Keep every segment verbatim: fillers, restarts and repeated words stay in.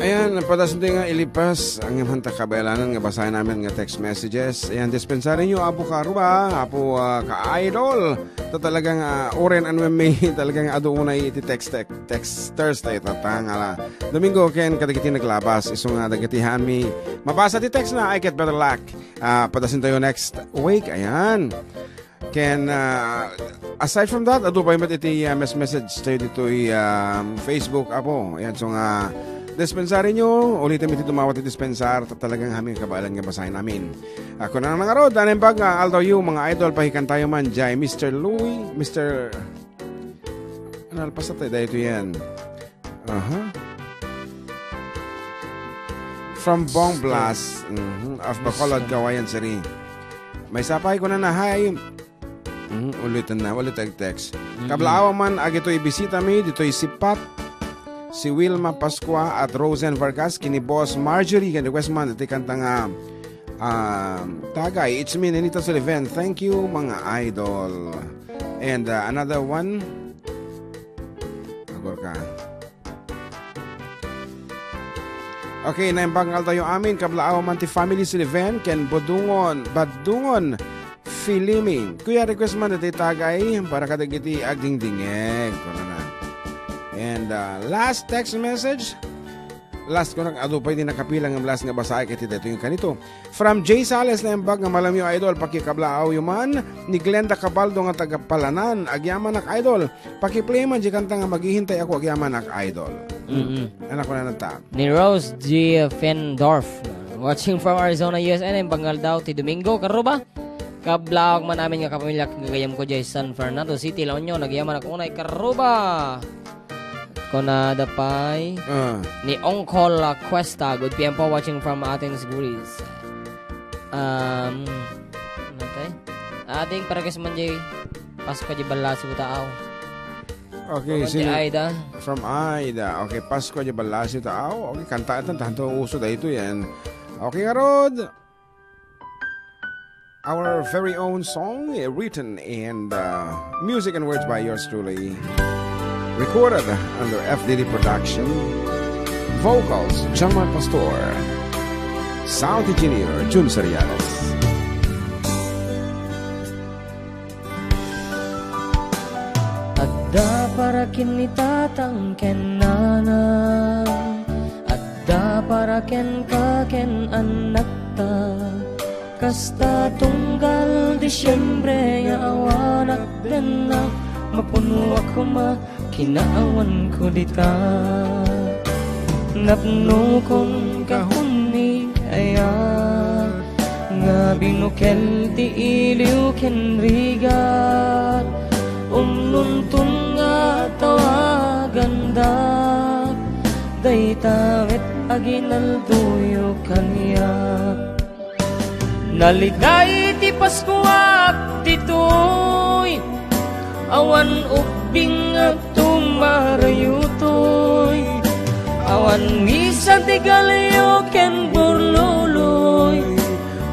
Ayan, padasen tayo nga ilipas ang imanta kabaelanan nga basahin namin nga text messages. Ayan, dispensarinyo, Apo Karuba, Apo, ah, Ka-Idol. Ta talagang, ah, uren ano may talagang adu unay iti text, text, texters tayo tatangala. Domingo, ken kadagiti naglabas, isu nga dagiti han mi mabasa ti text na, I get better luck. Ah, padasen tayo next week. Ayan. Ken, ah, aside from that, adu pay met iti, ah, mes-, message tayo ditoy, ah, Facebook, Apo. Ayan, so nga, dispensary nyo, ulitin mi ti dumawat ti dispensar, ta talagang amin kabaelan nga basahin amin. Ako na nga ngarud, anay bag nga aldaw yu, mga idol, pahikan tayo man, jay Mister Louie, Mister, ano, alpasat tayo, dahil ito yan. Aha. From Bong Blas, mhm, of Bacolod, Kawayan City. May sapay ko na na, hi. Mhm, ulitin na, ulit ang text. Mhm. Kablaaw man, agitoy bisita mi, ditoy Sipat, si Wilma Pascua at Rosen Vargas, kini Boss Marjorie, kan request man, iti kanta nga, um, Tagay, it's me, Nenita Sullivan. Thank you, mga idol. And, uh, another one. Agor ka. Okay, naimbag nga aldaw yu amin, kablaaw man ti family Sullivan, ken Budungon, Badungon, Filimi. Kuya, request man iti Tagay, para kadagiti agdingdingeg. Kunana. And, uh, last text message. Last ko nag-adu pay di nakapila nga last nga basaek iti daytoy nga kanito. From Jay Sales, naimbag nga malam yu, idol, pakikablaaw yu man ni Glenda Cabaldo nga taga Palanan. Agyamanak, idol. Pakiplay man di kanta nga maghihintay ako, agyamanak, idol. Mm-mm. Anak ko na nata. Ni Rose G. Fendorf. Watching from Arizona, U S A, naimbag nga aldaw ti Domingo, Karuba. Kablaaw man amin nga kapamilya, gagayam ko di San Fernando City, La Union, agyamanak unay, Karuba. Kunada pay Ah. ni Uncle, ah, Cuesta. Good P M po, watching from Athens, Greece. Um, okay. Ading paregas man di Pasko di Balasi Butaaw. Okay, From sino? Aida. From Aida. Okay, Pasko di Balasi Butaaw. Okay, kanta ito, tanto uso da ito yan. Okay, ngarud. Our very own song, eh, written and, uh, music and words by yours truly. Recorded under F D D Production. Vocals, John Mark Pastor. Sound engineer, Jun Seriales. Adda para ken ni tatang ken nanang, adda para kenka ken annakta. Kasta tunggal Disiembre nga awanak dennak, mapunoak koma kinaawanko dita. Napnokon kahunmi aya nga binukel ti iliw ken rigat. Umnonton nga tawagandak, dayta met aginaldoyo kaniak. Naliday ti Paskuak ditoy, awan ubbing nga tumarayutoy. Awan misa ti galio ken burloloy,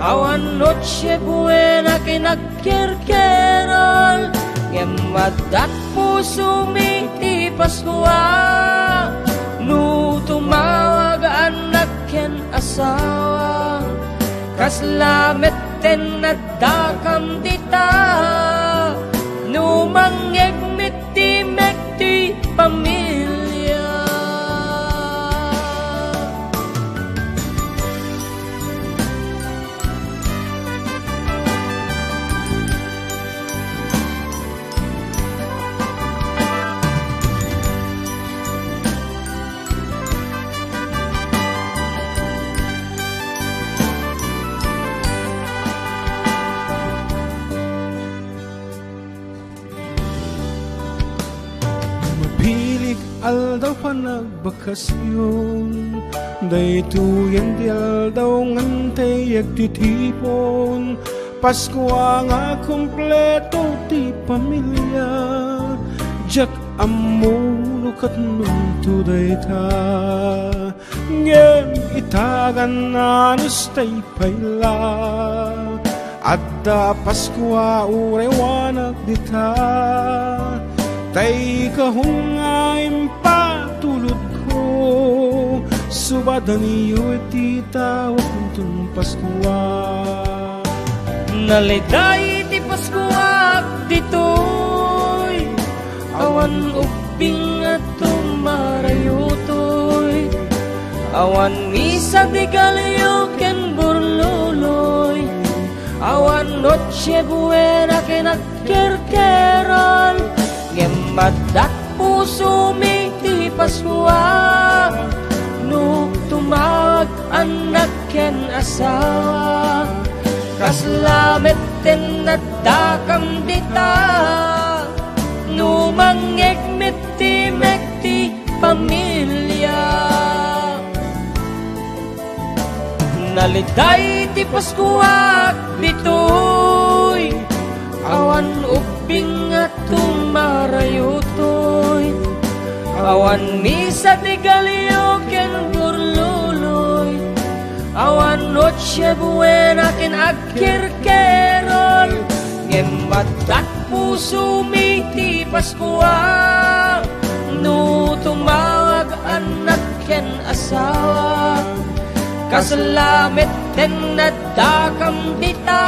awan Noche Buena ken agkerkerol, ngem adda pusomi ti Paskua. No tumawag annak ken asawa, kasla metten addakam dita. No mangngegmi ti mek ti pamilia. Mapilik aldaw panagbakasyon, daytoyen ti aldaw nga intay agtitipon. Paskua nga kompleto ti pamilia, diak ammo no katnonto dayta. Ngem ita, agan-anus tay pay la, adda Paskua uray awanak dita. Tay kahun nga impatulodko, Subadaniyo iti tawag ton Paskua. Naliday ti Paskuak ditoy, awan ubbing a tumarayotoy, awan misa di galio ken burluloy, awan Noche Buena ken agkerkerol, ngem adda pusomi ti Paskua. No tumawag annak ken asawa, kasla metten addakam dita. No mangngegmet ti mek ti pamilia. Naliday ti Paskuak ditoy, awan ubbing a tumarayotoy, awan misa ti galio ken burluloy, awan Noche Buena ken agkerkerol, ngem adda pusomi ti Paskua. No tumawag annak ken asawa, kasla metten addakam dita.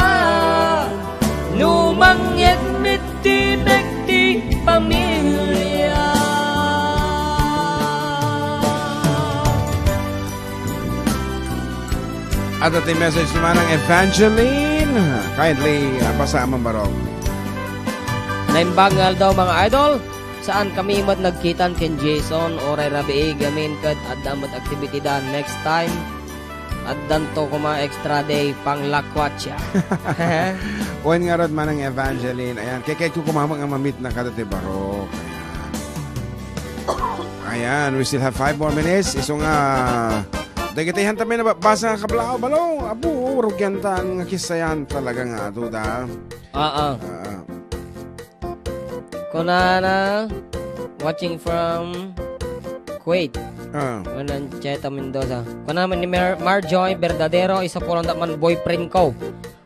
No mangngegmet ti mek ti pamilia. Adda ti message ni Manang Evangeline. Kindly, ah, basa, Ma'am Barok. Naimbag nga aldaw, mga idol. Saan kami met nagkitan ken Jason, uray rabii gamin ket adda met activity da. Next time, addanto koma extra day panglakwatsa. Wen ngarud, Manang Evangeline. Ayan, keketko koma met nga mamit na kada ti Barok. Ayan. Ayan, we still have five more minutes. Isu nga, dagiti han tabi na ba-, basa nga kablaaw, balo. Apo, rugian ta nga kissayan talaga nga adu da. Oo. Ah. Kunana, watching from Kuwait. Ah. Kunan Cheta Mendoza. Kunana ni Mar-, Marjoy Verdadero, isa po lang man boyfriend ko.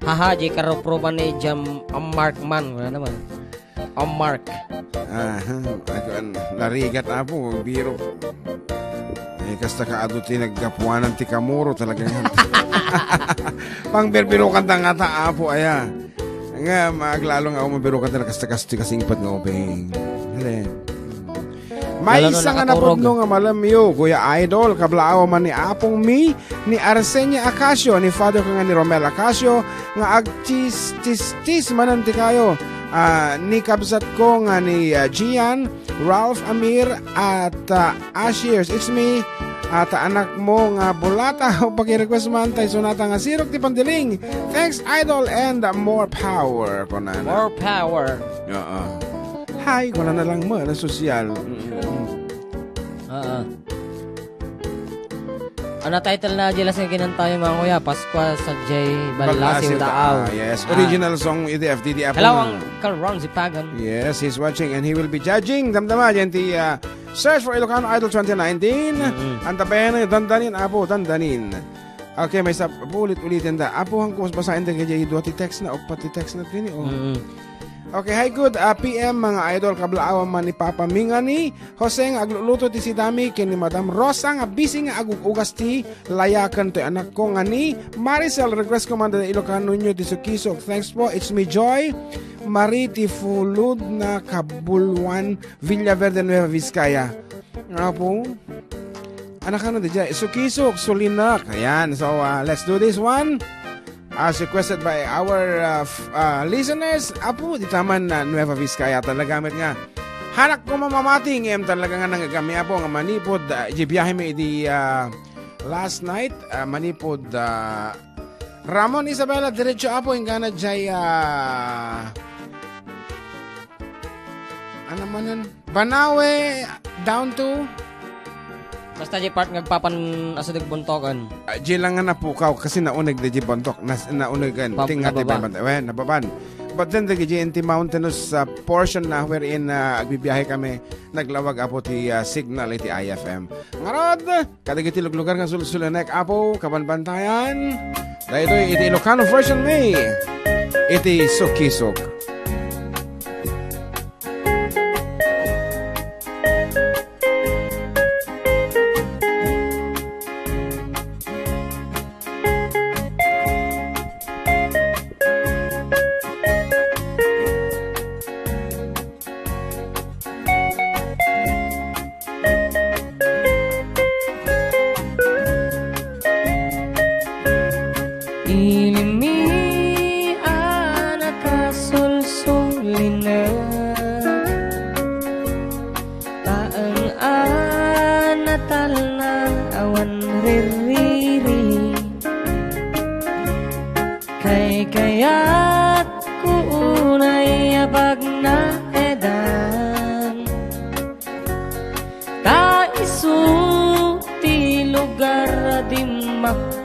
Haha, di karuproban ni Jam Amark man. Wala naman. Amark. Aha, ako an narigat, apo, biro. Eh, kasta ka adu ti naggapuanan ti kamuro talaga nga. Pangbirbirokanta nga ta, apo, aya. Nga, maaglalo nga, o, mabirokan talaga kasta, kasta, kasingpet nga ubing. Dali. Maysa nga napudno nga malamyo, Kuya Idol, kablaaw man ni Apong Mi, ni Arsenia Acacio, ni Father ko nga ni Romel Acacio, nga agtis-tis-tis manen ti kayo. Ah, ni kabsat ko nga ni, ah, Gian, Ralph Amir, at, ah, Ashirs. It's me, at, ah, anak mo nga bulata. Paki-request man tay sonata nga Sirok ti Pandiling. Thanks, Idol, and, ah, more power, kunana. More power. Oo. Hi, kunana lang mo, na sosyal. Mm-mm. Oo. Ano title na jelas nga kinanta yung mga kuya? Paskwa sa J Balasi Balasi Udaaw. Udaaw, yes. Ah. Original song iti F D D F. Hello, Uncle Ron Zipagan. Yes, he's watching and he will be judging. Damdama, yan ti, ah, Search for Ilocano Idol twenty nineteen. Mm-mm. Ang tabayan, dandanin, apo, dandanin. Okay, may sab-, ulit-ulitin da. Apo, hangko, mas basain da kaya dua ti text na, upat ti text na, tini, oh. Mm-mm. Okay, hi, good, ah, P M, mga idol, kablaawan man ni Papa Mingani, Jose nga agluluto ti sidami, ken ni Madam Rosa nga busy nga agugugas ti layaken toy anakko nga ni Maricel, request ko man da Ilocano nyo ti sukisok. Thanks po, it's me, Joy Marie ti Fulud na Kabuluan, Villaverde, Nueva Vizcaya. Nga po, anak ano di dyan? Sukisok, sulinak. Ayan, so, uh, let's do this one. As requested by our, uh, f-, uh, listeners, apo, di taman na Nueva Vizcaya talaga met nga. Hanak ko mamamati, ngem talaga nga nanggagami, apo, nga manipod, uh, di biyahe mi di, uh, last night, uh, manipod, uh, Ramon Isabela, diretso, apo, yung gana jay, uh, ano man nun? Banawe down to? Basta di part nga agpapan-, asideg buntogan. Ah, di lang nga napukaw kasi nauneg di di buntok. Nas-, naunegan. Pab-, Ting nga di nababan. Pabanta-, eh, nababan. But then, di di inti mountainous, ah, portion na wherein, ah, agbibiyahe kami, naglawag, apo, ti, ah, signal iti I F M. Ngarud, kadagiti luglugar nga sulsulenek, apo, kabanbantayan. Daytoy iti Ilocano version mi. Iti sukisok.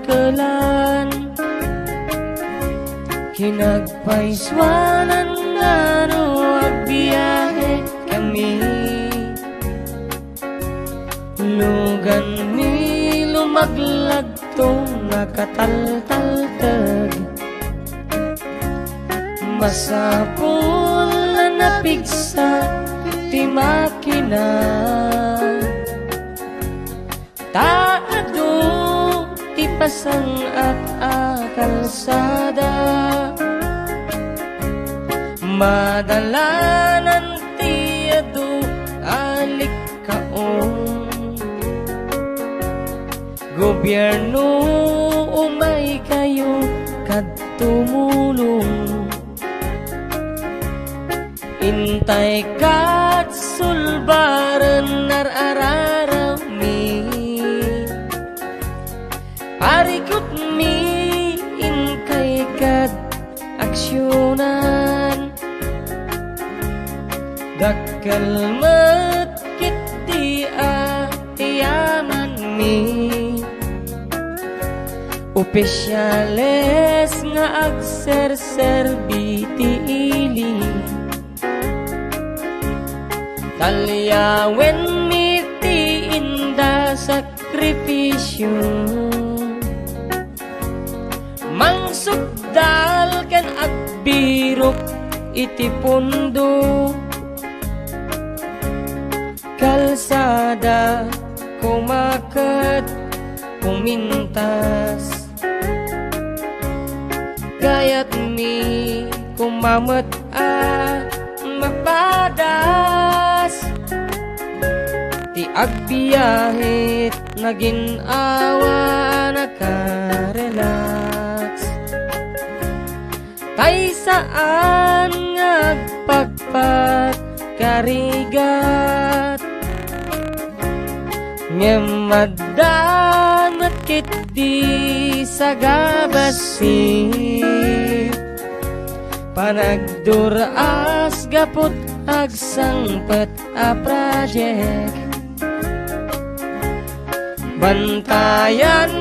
Kelan. Kinagpaysuanan nga no agbiahe kami, luganmi lumaglagto nga kataltalteg. Masapul a napigsa ti makina. Ta adu ti pasangat a kalsada. Madalanan ti adu a likkaon. Gobierno, umaykayo kad tumulong. Intay kad sulbaren ar-ararami. Parikutmi, inkay kad aksionan. Dakkel met ketdi a ti amanmi. Opisyales nga agserserbi ti ili. Talyawenmi ti inda sakripisio. Mangsukdal ken agbirok iti pundo. Kalsada koma ket pumintas. Kayatmi koma met a mapadas. Ti agbiahe nagin-awa nakarelax. Tay saan nga agpakpak karigat. Ngem adda met ketdi sagabassit. Panagdur-as gaput agsangpet a project. Bantayan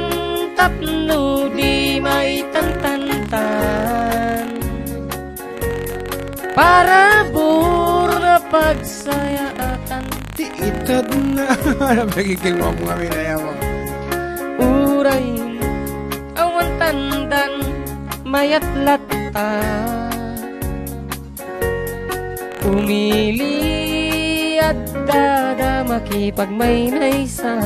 tapno di maitantantan. Parabur a pagsayaatan. Ti itedna. Ano ba kikilwam nga minayama? Uray awan tandan mayat latta. Umili adda da makipagmaymaysa.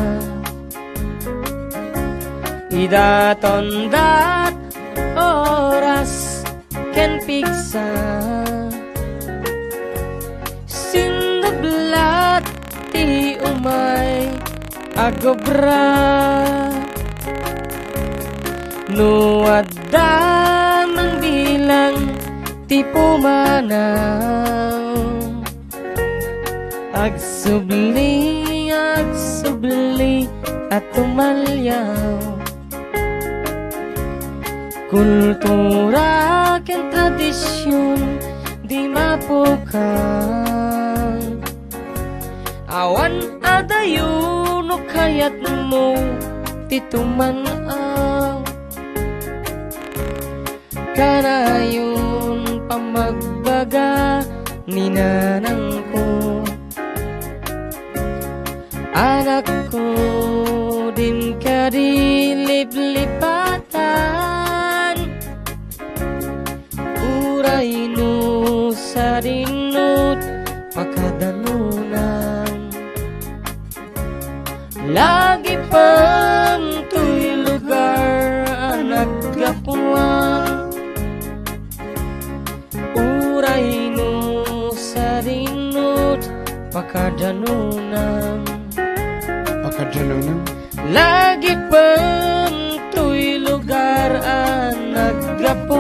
Ida tondat oras ken pigsa. Sinublat ti umay agobra. No adda man bilang ti pumanaw, agsubli, agsubli a tumalyaw. Kultura ken tradision di mapukang. Awan adayo no kayatmo ti tuman-aw. Kanayon pamagbaga ni nanangko. Anakko, din kadi liplipatan. Uray no sadinot pakadanunan. Lagipem toy lugar a naggapuan. Uray no sadinot pakadanunan. Pakadanunan. Lagipem toy lugar a naggapu